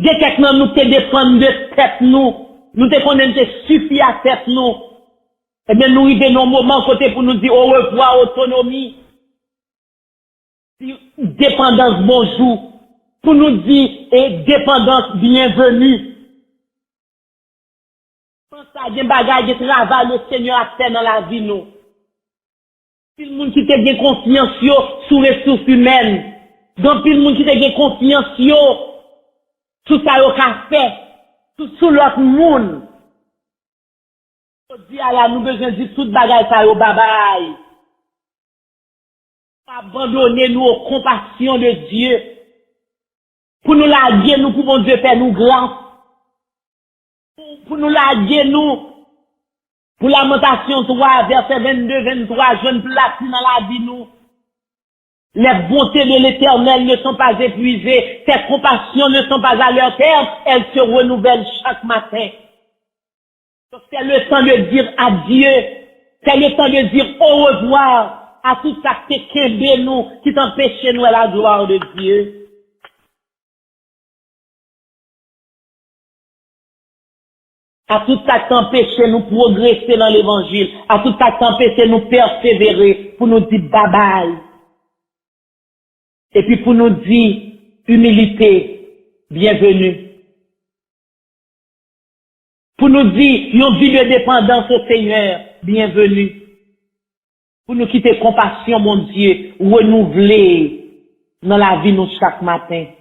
Gen kèk nan nou te depann de tèt nou. Nou te konnen n te sifi a tèt nou. Ebyen, nou rive nan yon moman kote pou nou di orevwa otonomi. Di depandans bonjou. Pou nou di, e, depandans byenveni. Panse a gen bagay, gen travay Lesenyè ap fè nan lavi nou. Anpil moun ki te gen konfyans yo sou resous imèn. Gen anpil moun ki te gen konfyans yo sou sa yo ka fè, sou, sou lòt moun. Jodi a la, nou bezwen di tout bagay sa yo babay. Abandone nou aux compassions de Dieu. Pou nou lage nou, pou Bondye fè nou gras. Pou, pou nou lage nou, pou Lamantasyon twa, vèsè vennde, venntwa, jwenn plas li nan lavi nou. Les bontés de l'Éternel ne sont pas épuisées, ses compassions ne sont pas à leur terme, elles se renouvellent chaque matin. Donc, c'est le temps de dire adieu. C'est le temps de dire au revoir à tout sa ki te kenbe nou, ki t anpeche n wè la gloire de Dieu. a tout sa k te anpeche nou pwogrese nan levanjil, a tout sa k te anpeche nou pèsevere, pou nou di babay. Epi pou nou di imilite, byenveni. Pou nou di yon vi de depandans o Senyè, byenveni. Pou nou kite konpasyon Bondye renouvle nan lavi nou chak maten.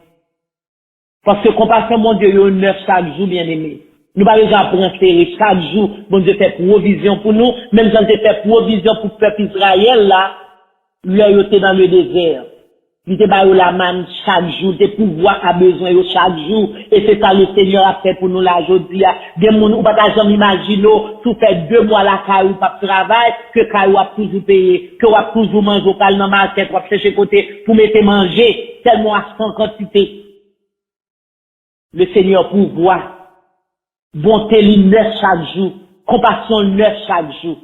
Paske konpasyon Bondye yo nèf chak jou, byeneme. Nou pa bezwen ap pran sere. Chak jou, Bondye fè pwovizyon pou nou, menm jan l te fè pwovizyon pou pèp Izrayèl la, lè yo te nan le dezè. Li te ba yo lamann chak jou, li te pouvwa a bezwen yo chak jou. E se sa Lesenyè ap fè pou nou la jodi a. Gen moun ou pa ta janm imajine w, si w fè de mwa lakay ou p ap travay, ke kay ou ap toujou peye, ke w ap toujou manje, w pral nan makèt, w ap chèche kote pou mete manje, tèlman w a san kantite. Lesenyè pouvwa, bonte li nèf chak jou, konpasyon l nèf chak jou.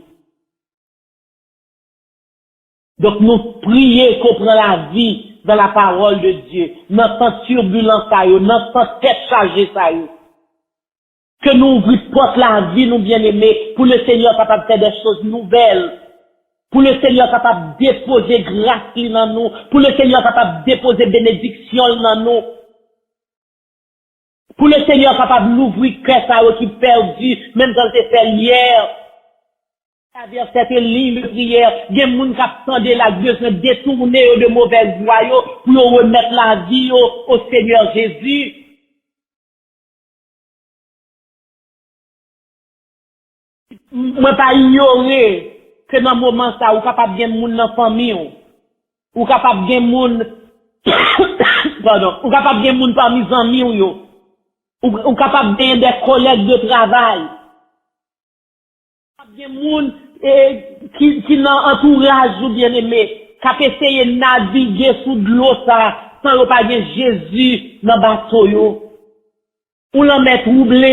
Donk, nou priye ke w pran lavi dans la parole de Dieu. Nan tan tibilans sa yo, nan tan tèt chaje sa yo. Ke nou ouvri pòt lavi nou, byeneme, pou Lesenyè kapab fè de choz nouvèl. Pou Lesenyè kapab depoze gras li nan nou. Pou Lesenyè kapab depoze benediksyon l nan nou. Pou Lesenyè kapab louvri kè sa yo ki pèdi, menm jan l te fè l yè. Atravè sèten liy de priyè, gen moun k ap tande la k bezwen detounen yo de movèz vwa yo, pou yo remèt lavi yo o Senyè Jezi. Mwen pa inyore ke nan moman sa, ou kapab gen moun nan fanmi w. Ou kapab gen moun, padon, ou kapab gen moun pami zanmi w yo. Ou, ou kapab gen de kòlèg de travay. Gen moun, e, ki, ki nan antouraj ou, byeneme, k ap eseye navige sou dlo sa a san yo pa gen Jezi nan bato yo. Yon lanmè twouble,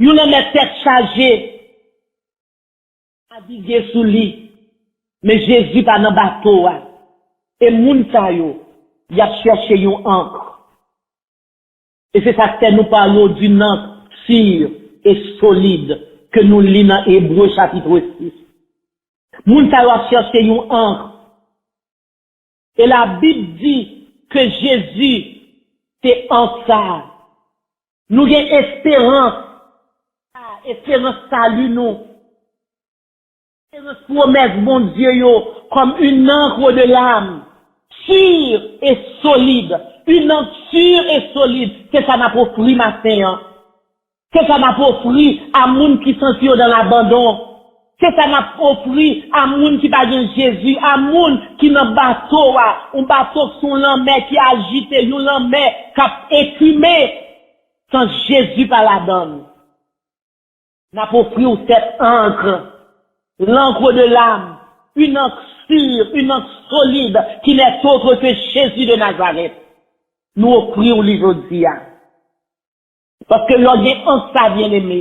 yon lanmè tèt chaje, navige sou li. Men Jezi pa nan bato a. E moun sa yo, y ap chèche yon ank. E se sa k fè nou pale w d'une ank sûre et solide ke nou li nan Ebre chapit sis. Moun sa yo ap chèche yon ank. E Labib di ke Jezi se ank sa a. Nou gen esperans, esperans sali nou. Esperans pwomès Bondye yo kòm une ancre de l'âme, sûre et solide. Une ancre sûre et solide, se sa n ap ofri maten an. Se sa n ap ofri a moun ki santi yo nan labandon. Se sa n ap ofri a moun ki pa gen Jezi, a moun ki nan bato a, yon bato k sou lanmè ki ajite, yon lanmè k ap ekime san Jezi pa ladan l. N ap ofri w cette ancre, l'ancre de l'âme, une ancre sûre, une ancre solide, qui n'est autre que Jésus de Nazareth. Nou ofri w li jodi a. Paske lè w gen ank sa, byeneme,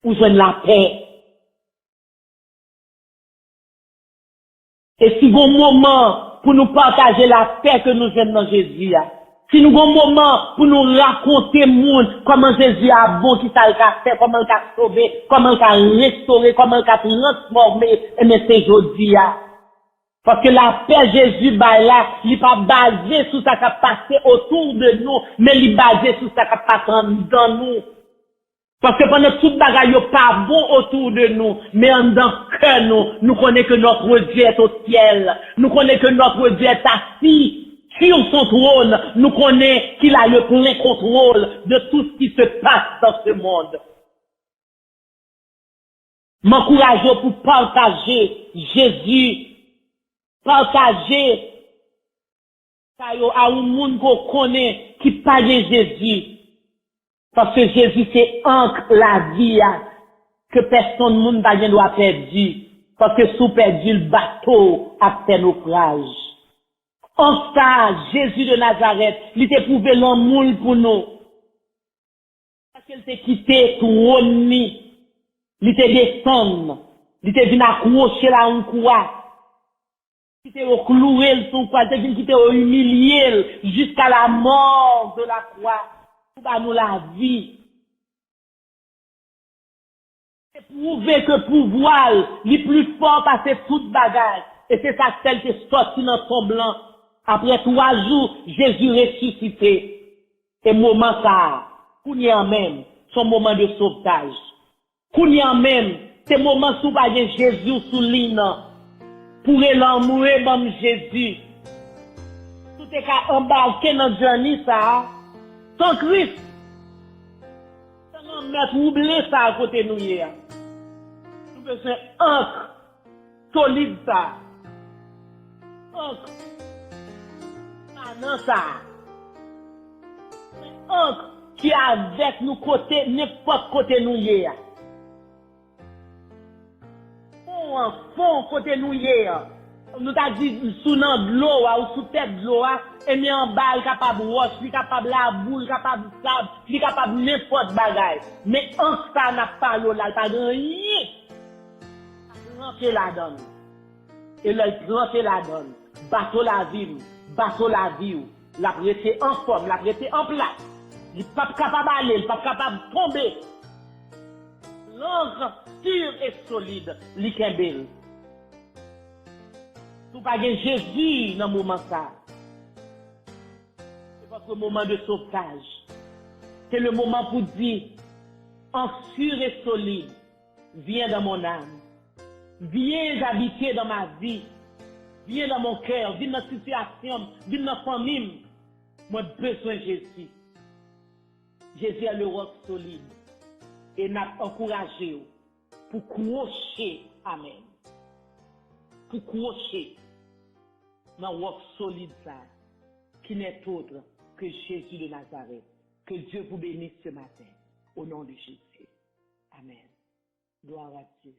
ou jwenn lapè. E si gon moman pou nou pataje lapè ke nou jwenn nan Jezi a, si nou gon moman pou nou rakonte moun kòman Jezi a bon, kisa l ka fè, kòman l ka sove, kòman l ka restore, kòman l ka transfòme, enben se jodi a. Paske lapè Jezi bay la, li pa baze sou sa k ap pase otou de nou, men li baze sou sa k ap pase anndan nou. Paske pandan tout bagay yo pa bon otou de nou, men anndan kè nou, nou konnen ke notre Dieu est au ciel. Nou konnen ke notre Dieu est assis sur son trône. Nou konnen qu'il a le plein contrôle de tout ce qui se passe dans ce monde. M ankouraje w pou pataje Jezi. Pataje sa yo a yon moun ke w konnen ki pa gen Jezi. Paske Jezi se ank lavi a, ke pèsonn moun pa gen dwa pèdi. Paske si w pèdi l, bato w ap fè nofraj. Ank sa a, Jezi de Nazarèt, li te pwouve lanmou l pou nou. Paske l te kite twòn li, li te desann, li te vin akwoche l a yon kwa. Kite yo kloure l sou kwa, li te vin kite yo imilye l jusqu'à la mort de la croix. Pou ba nou lavi. Pwouve ke pouvwa l, li pli fò pase tout bagay. E se sa k fè l te sòti nan tonb lan. Apre twa jou, Jezi resisite. E moman sa a, kounye a menm, se yon moman de sovtaj. Kounye a menm, se moman si w pa gen Jezi w sou liy nan, pou rele anmwe ban m Jezi. Si w te ka anbake nan journey sa a, san Kris, nan lanmè twouble sa a kote nou ye a. Nou bezwen ank solid sa a. Ank panan sa a. Ank ki avèk nou kote, nenpòt kote nou ye a. Fon an, fon kote nou ye an. Nou ta di sou nan dlo a ou sou tèt dlo a, ebyen anba a li kapab wòch, li kapab labou, li kapab sab, li kapab nenpòt bagay. Men ank sa a n ap pale w la, l pa gen anyen. L ap rantre ladan l. E lè l rantre ladan l, bato lavi m, bato lavi w, l ap rete anfòm, l ap rete anplas. Li p ap kapab ale, li p ap kapab tonbe. Lank sir e solid, li kenbe l. Si w pa gen Jezi nan moman sa a, se paske moman de sovtaj. Se le moman pou di, ank sir e solid, viens dans mon âme. Viens habiter dans ma vie. Viens dans mon cœur. Vin nan sitiyasyon m. Vin nan fanmi m. Mwen bezwen Jezi. Jezi est le roc solide. E n ap ankouraje w pou kwoche, amèn, pou kwoche nan wòk solid sa a, qui n'est autre que Jésus de Nazareth. Que Dieu vous bénisse ce matin, au nom de Jésus. Amen. Gloire à Dieu.